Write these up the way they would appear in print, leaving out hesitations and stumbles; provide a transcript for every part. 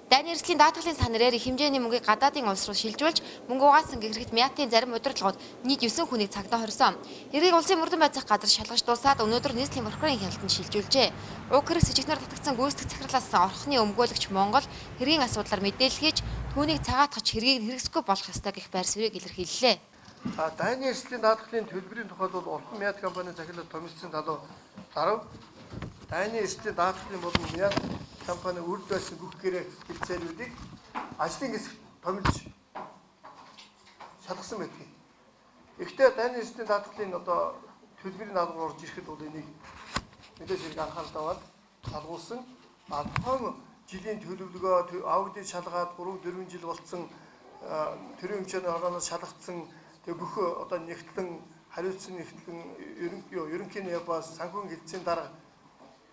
Дайны эрсдлийн даатгалын сан нэрээр их хэмжээний мөнгийг гадаадын улс руу шилжүүлж мөнгө угаасан гэх хэрэгт МИАТ-ын зарим удирдлагууд нийт 9 хүнийг цагдаа хорьсон. Хэргийг улсын мөрдөн байцаах газар шалгаж дуусаад өнөөдөр нийслэлийн прокурорын хяналтанд шилжүүлжээ. Уг хэрэг сэжигтнэр татагдсан гүйцэтгэх захирлаас Орхоны өмгөөлөгч Монгол хэргийн асуудлаар мэдээлэл хийж түүнийг цагаатгах хэргийг хэрэгсэхгүй болох ёстой гэх байр суурийг илэрхийллээ. Дайны эрсдлийн даатгалын төлбөрийн тухайд бол Орхон МИАТ компани захирлаар томилсон талуу дарав. Дайны эрсдлийн даатгалын болон МИАТ компани үрд байсан бүх гэрээ хэлцээлүүдийг ажлын хэсэгт томилж шалгасан байдгийг. Гэхдээ дайны эрсдлийн даатгалын одоо төлбөрийн даалгавар орж ирэхэд бол энийг мэдээж хэрэг анхаарал аваад шалгуулсан. Тухайн жилийн төлөвлөгөө аудит шалгаад 3-4 жил болцсон төрийн өмчөөний хорооноос шалгагдсан тэг бүх одоо нэгтлэн хариуцсан нэгтлэн ерөнхий яваас санхүүгийн хэлцээний дарга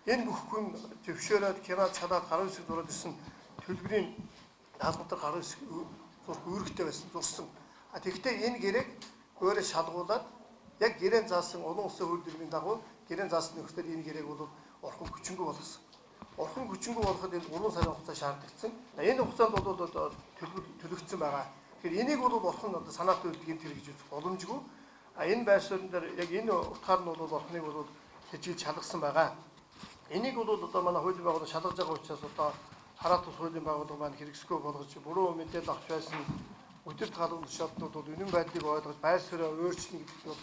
энэ бүх хүн зөвшөөрөөд кино чалаад гарын үсэг зураад ирсэн төлбөрийн даалгавар гарын үсэг зурх үүрэгтэй байсан зурсан. А тэгэхдээ энэ гэрээг өөрөө шалгуулад яг гэрээн заасан олон улсын хууль дүрмийн дагуу гэрээн заасан нөхцөлөөр энэ гэрээг бол Орхон хүчингүй болгосон. Орхон хүчингүй болоход энэ 3 сарын хугацаа шаардлагатай. Энэ хугацаанд бол одоо төлбөр төлөгдсөн байгаа. Тэгэхээр энийг бол Орхон одоо санаатай үйлдэл гэмт хэрэг гэж үзэх боломжгүй. А энэ байр суурин дээр яг энэ утгаар нь бол Орхоныг бол сэжиглж шалгасан байгаа. Энийг бол одоо манай хуулийн байгууллага шалгаж байгаа учраас одоо хараат тус хуулийн байгууллага маань хэрэгсэхгүй болгож буруу мэдээлэл авч байсан өдөрт галуу төшөөднүүд бол үнэн байдлыг ойлгож байр сууриа өөрчилнө гэдэгт бол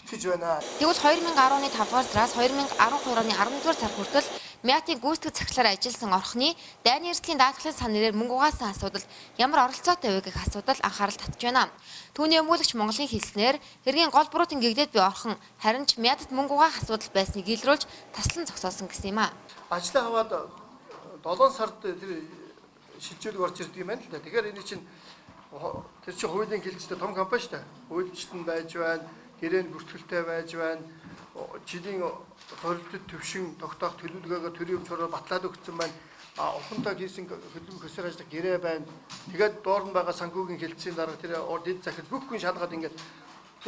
итгэж байна. Тэгвэл 2010 оны 5 дугаар сараас 2012 оны 11 дугаар сар хүртэл МИАТ-ын гүйцэтгэх захирлаар ажилласан Орхоны дайны эрсдлийн даатгалын сан нэрээр мөнгө угаасан асуудал ямар оролцоотой вэ гэх асуудал анхаарал татж байна. Түүний өмгөөлөгч Монголын хэлснээр хэргийн гол буруутан гэгдээд буй Орхон харин ч МИАТ-д мөнгө угаах асуудал байсныг илрүүлж таслан зогсоосон гэсэн юм а. Ажлаа аваад 7 сард тэр шилжүүлэг орж ирдэг юм байна л да. Тэгэхээр энэ чинь тэр чинь хуулийн хилцтэй том компани шүү дээ. Хуульчт нь байж байна, гэрээнд бүртгэлтэй байж байна. Жилийн зорилтод төвшин тогтоох төлөвлөгөөгөө төрийн өмч хороо батлаад өгсөн байна. Орхонтой хийсэн хөдөлмөр хөсөр ажиллах гэрээ байна. Тэгээд доор нь байгаа санхүүгийн хэлцээний дарга тэр дэд захирал бүх хүн шалгаад ингээд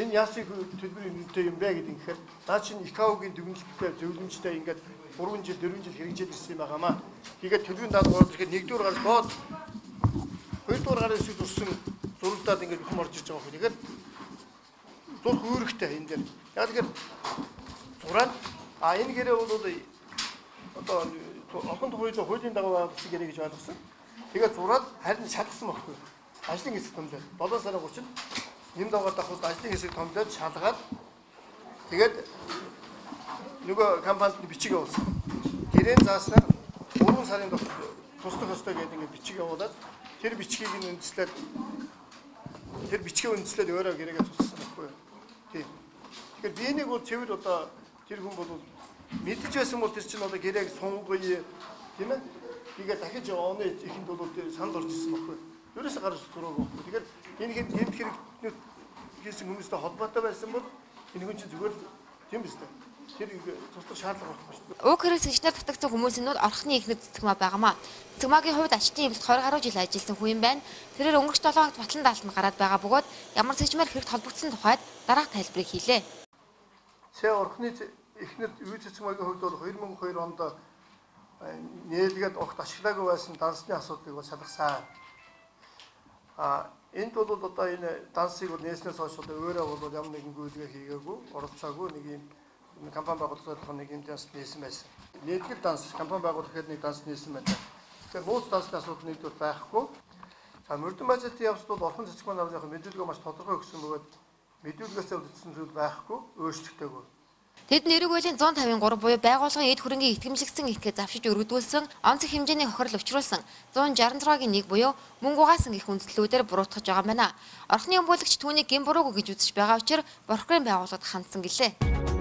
энэ яасыг төлбөрийн үнэтэй юм бэ гэдэг ингээд наа чинь ИКАО-гийн дүгнэлттэй зөвлөмжтэй ингээд 3 жил 4 жил хэрэгжээд ирсэн юм байгаамаа. Тэгээд төлбөрийн даалгавар орж ирэхэд 1-р гар доод 2-р гарын хэсэг зурсан зурагдаад ингээд бүхэн орж ирж байгаа юм. Тэгэхээр зурх үүрэгтэй энэ дээр. Яг тэгэхээр зураад энэ гэрээ бол одоо Орхон хуулийн дагуу байгуулсан гэрээ гэж ойлгосон. Тэгээд зураад харин шалгасан байхгүй. Ажлын хэсэг томлоод 7 сарын 30-нд нэм дагаар давхус ажлын хэсэг томлоод шалгаад тэгээд нөгөө компанид бичиг явуулсан. Гэрээн зааснаар 3 сарын дотор туслах ёстой гэдэг ингээд бичиг явуулаад тэр бичгийг нь үндэслээд тэр бичгээ үндэслээд өөрөө гэрээгээ туссан байхгүй юу. Тийм. Тэгэхээр би энийг бол цэвэр одоо тэр хүн бол мэдэж байсан бол тэр чинь одоо гэрээг сунгая тийм ээ. Игээ дахиж оны ихэнд бол санал орж ирсэн байхгүй. Ерөөсөө гарч зураагүй байхгүй. Тэгэхээр энэ хэд гэмт хэрэгтнүүд хийсэн хүмүүстэй холбоотой байсан бол энэ хүн чинь зүгээр тийм биз дээ. Тэр туслах шаардлага байхгүй шүү дээ. Уг хэрэг сэжигтнэр татагдсан хүмүүсийн нууд Орхоны эхнэр Цэцэгмаа байгаамаа. Цэцэгмаагийн хувьд ачтын эмнэлэгт 20 гаруй жил ажилласан хүн юм байна. Тэрээр өнгөрч 7 хоногт батлан даалтанд гараад байгаа бөгөөд ямар сэжигмээр хэрэгт холбогдсон тухайд дараах тайлбарыг хийлээ. Цэ Орхоны эхнэр Үе Цэцэгмаагийн хувьд бол 2002 онд нээлгээд огт ашиглаагүй байсан дансны асуудлыг бол шалгасан. Энд бол одоо энэ дансыг бол нээснээс хойш одоо өөрөө бол ямар нэгэн гүйлгээ хийгээгүй, оролцоогүй нэг юм компани байгуулах зорилгоор нэг юм данс нээсэн байсан. Нийтлэг данс компани байгуулах гэхэд нэг данс нээсэн байна. Тэгэхээр нууц дансны асуудал нэгдүгээр байхгүй. За мөрдөн бажетын явцд бол Орхон Цэцэгмаа нарны мэдүүлгээ маш тодорхой өгсөн бөгөөд мэдүүлгээсээ үлдсэн зүйл байхгүй, өөрчлөгдөөгүй. Тэд нэрэг хуулийн 153 буюу байгууллагын эд хөрөнгийг итгэмжлэгдсэн этгээд завшиж өргөдүүлсэн онцгой хэмжээний хохирол учруулсан 166-гийн 1 буюу мөнгө угаасан гэх үндслүүдээр буруутгаж байгаа юм байна. Орхоны өмгөөлөгч түүнийг гэм буруугүй гэж үзэж байгаа учраас прокурорын байгууллагад хандсан гэлээ.